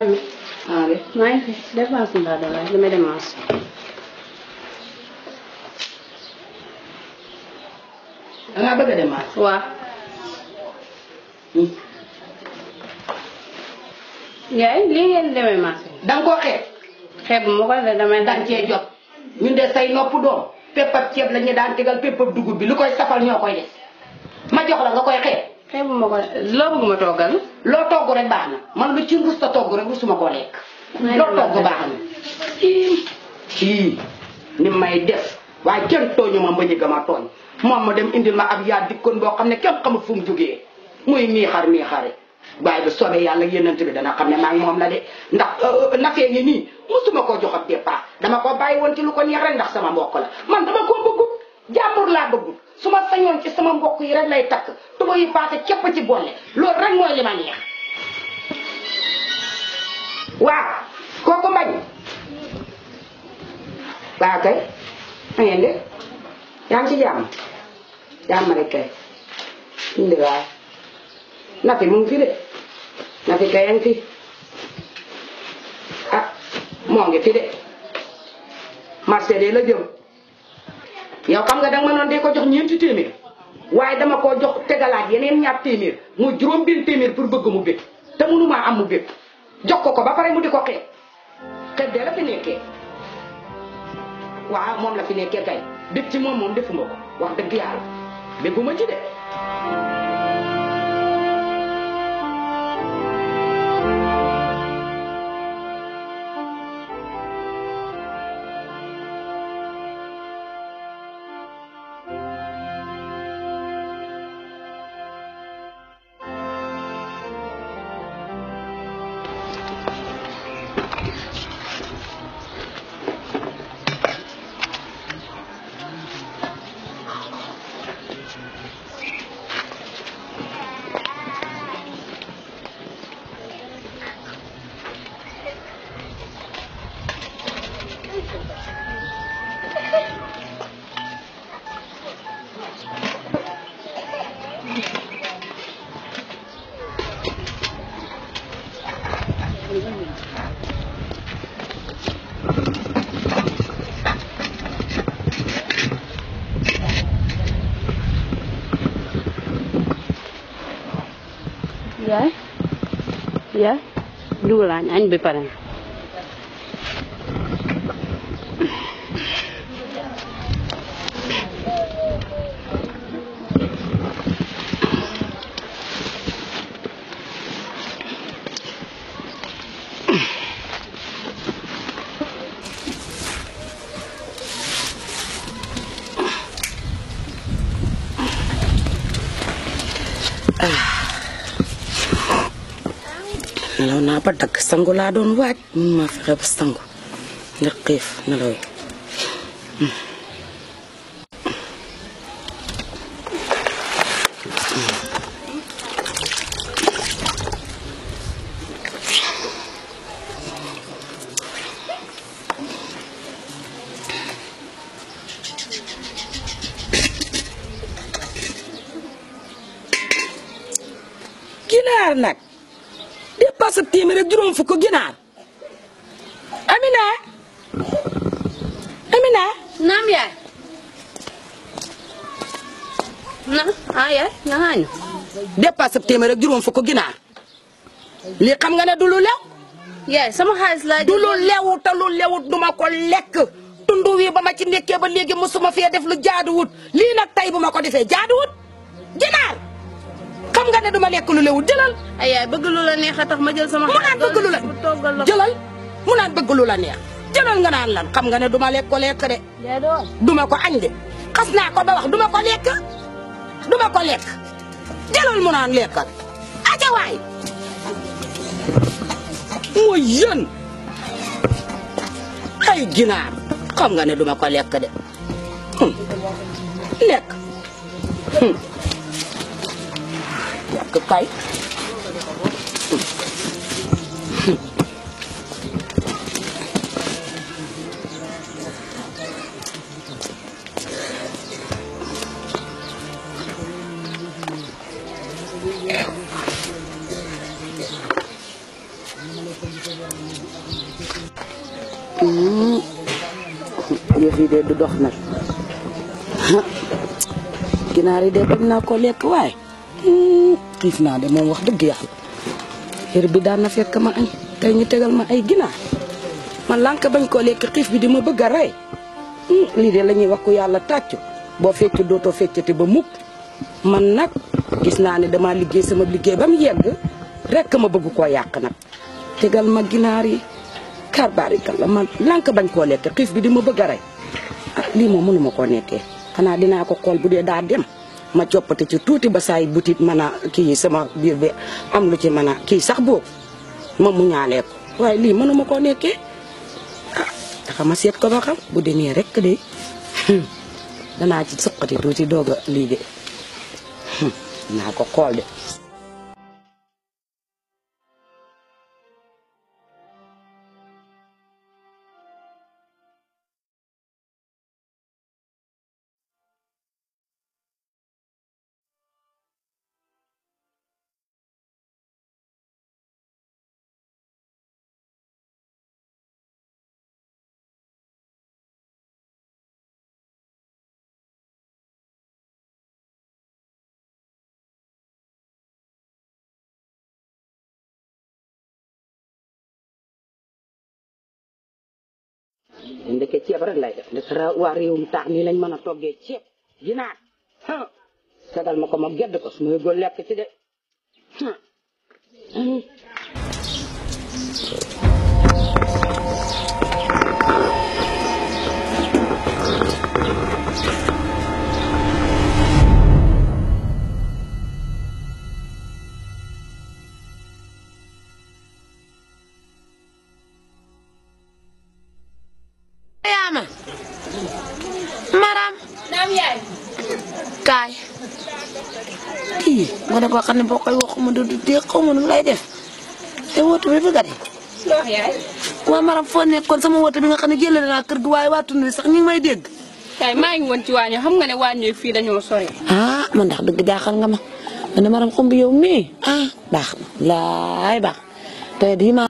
Allez, maa ngi fi dépense ndax dara damay dem marché. da ngaa bëgg a dem marché. waaw. yaay lii ngeen demee marché. da nga koo xeeb. xeebu ma ko de damay. dañ cee jot ñun de say nopp doom pépp ak ceeb la ñu daan tegal pépp ak dugub bi lu koy safal ñoo koy def ma jox la nga koy xeeb. xeebu ma ko de loo bëgg ma toggal. loo togg rek baax na man lu ci rus ta togg rek rusuma koo lekk. loo togg baax na. kii ni may def waaye kenn tooñu ma mbañi gama tooñ moom ma dem indil ma ab yaa dikkoon boo xam ne kenn xamul fu mu jógee muy miixare waaye bu soobee yàlla yéenante bi dana xam ne maa ngi moom la de ndax nafee ngi nii musuma koo jox ab départ dama ko bàyyi woon ci lu ko neex rek ndax sama mbokk la man dama koo bëggut jàmbur laa bëggut su ma sañoon ci sama mbokk yi rek lay takk tuba yi paase képp ci boole loolu rek mooy li ma neex waaw kooku mbañ waaw kay na ngeen de yaa ngi ci jàmm rek kay indi waay Nafi mu ngi fi de Nafi kay yaa ngi fi ah moo ngi fi de marché de la jëm yow xam nga danga ma noon de ko jox ñeenti téeméer waaye dama koo jox tegalaat yeneen ñaar téeméer mu juróom benn téeméer pour bëgg mu bég te mënumaa am mu bég jox ko ba pare mu di ko xeeb de la fi nekkee waaw moom la fi nekkee kay bég ci moom defuma ko wax dëgg yàlla béguma ci de yaay dugal añ bi pare na. nelaw naa ba dagg sangu laa doon waaj ma fexe ba sangu ndax xiif nelaw yi ginaar nag dépasse téeméer ak juróom fukk ginaar Amina naam yaay. yaay nga xaañu. dépasse téeméer ak juróom fukk ginaar lii xam nga ne du lu lew. yaay sama xaalis laa du lu lewu te lu lewut duma ko lekk tundu wi ba ma ci nekkee ba léegi mosuma fee def lu jaaduwut lii nag tey bu ma ko defee jaaduwut ginaar xam nga ne duma lekk lu lewut jëlal. ay yaay bëgg lu la neex a tax ma jël sama. mu naan bëgg lu la jëlal mu naan bëgg lu la neex jëlal nga naan lan xam nga ne duma lekk ko lekk de. duma ko añ de xas naa ko ba wax duma ko lekk jëlal mu naan lekkal aja waay mooy yën ay ginaar xam nga ne duma ko lekk de lekk kay yëf yi de du dox nag ginaar yi de bañ naa ko lekk waaye xiif naa de moom wax dëgg yàlla xër bi daan na fekk ma añ tey ñu tegal ma ay ginaar ma lànk bañ koo lekk xiif bi di ma bëgg a rey lii de la ñuy wax ku yàlla tàccu boo fecc dootoo feccati ba mukk man nag gis naa ne dama liggéey sama liggéey ba mu yegg rekk ma bëgg koo yàq nag tegal ma ginaar yi kar barikal la man lànk bañ koo lekk xiif bi di ma bëgg a rey lii moom mënuma koo nekkee xanaa dinaa ko xool bu dee daa dem ma coppate ci tuuti ba saay butit mën a kii sama biir bi am lu ci mën a kii sax boobu ma mu ñaalee ko waaye lii mënuma koo nekkee taxa ma seet ko ba xam bu demee rek de danaa ci suqati tuuti doog a lii de naa ko xool de ndeke ceeb rek lay def ndeke waa réewum taax nii lañ mën a toggee ceeb ginaar segal ma ko ma gedd ko su ma yëgoo lekk ci de Maram naam yaay kaay kii nga ne ko xam ne boo koy wax ma du dee xaw ma nu lay def te woto bi bëgg a dee loo yaay waa Maram foo nekkoon sama woto bi nga xam ne jëlee naa kër gi waaye waa tund wi sax ñu ngi may dégg yaay maa ngi woon ci waañu xam nga ne waañu fii dañoo sori man ndax dëgg jaaxal nga ma ne Maram xom bi yow mii baax na laay baax te di ma